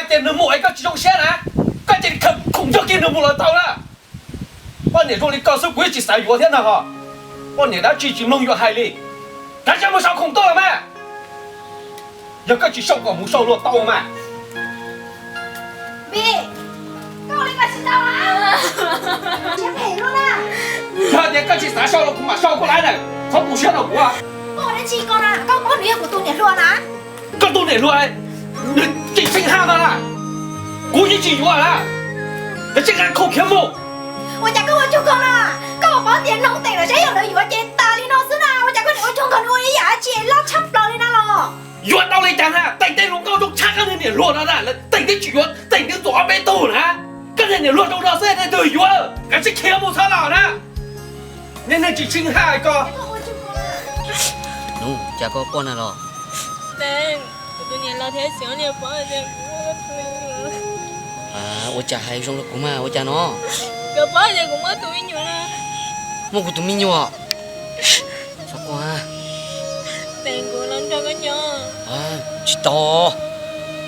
Tias nws mus es koj tsis zoo siab na, koj cia li khaws khoom nrog kiag nws mus los tau na. Poj niam zoo li koj xwb kuv yeej tsis xav yuav thiab no ho. Poj niam dab tsi tsis mloog yuav hais li. Kav tsij mus sau khoom tuaj los mas. Yog koj tsis sau kom mus sau luag tau mas. Yog tias koj tsis xav sau los kuv mam sau koj lawm na, txhob tu siab rau kuv. Koj ua dab tsi ko na, koj muab nws yog kuv tus niam hluas na. Koj tus niam hluas, nws tsis tsheej haj no na, kuv yeej tsis yuav na. Kav tsij nqa khoom khiav mus. Ua cas koj ua cuag ko na? Koj puas paub tias Noog Teem lawv saib yog lawv yuav ces tas li no xwb na, ua cas koj tseem ua cuag nkaus nws ua ib yam dab tsi loj tshaj plaws li na los? Yuav tau li cas na, Teem tej hluas nkauj zoo tshaj koj niag niam hluas no na, Teem twb tsis yuav, Teem twb tuaj ob peb tug na. Koj niag niam hluas zoo no xwb leej twg yuav, kav tsij khiav mus txhob los na. Niag neeg tsis tsheej haj ko. Nus, cas koj quaj na los? Kuv tus niam laus thiab Xiav niam paub tias kuv muaj tus me nyuam. Ua cas hais zoo rau kuv mas ua cas no? Nkawd paub tias kuv muaj tus me nyuam na. Muaj kuv tus me nyuam? Txhob quaj. Tes kuv los nrog koj nyob. Tsis tau,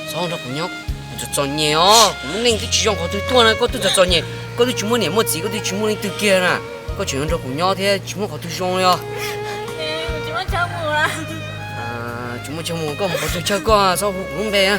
txhob nrog kuv nyob, kuv txom txom nyem os, kuv lub neej twb tsis zoo qhov twg tuaj na, koj twb txom txom nyem, koj twb tsis muaj niam muaj txiv, koj twb tsis muaj leej twg kiag na, koj tseem yuav nrog kuv nyob thiab tsis muaj qhov twg zoo li os. Tsis muaj chaw mus, koj mus qhov twg chaw koj, txhob hu kuv lub npe na.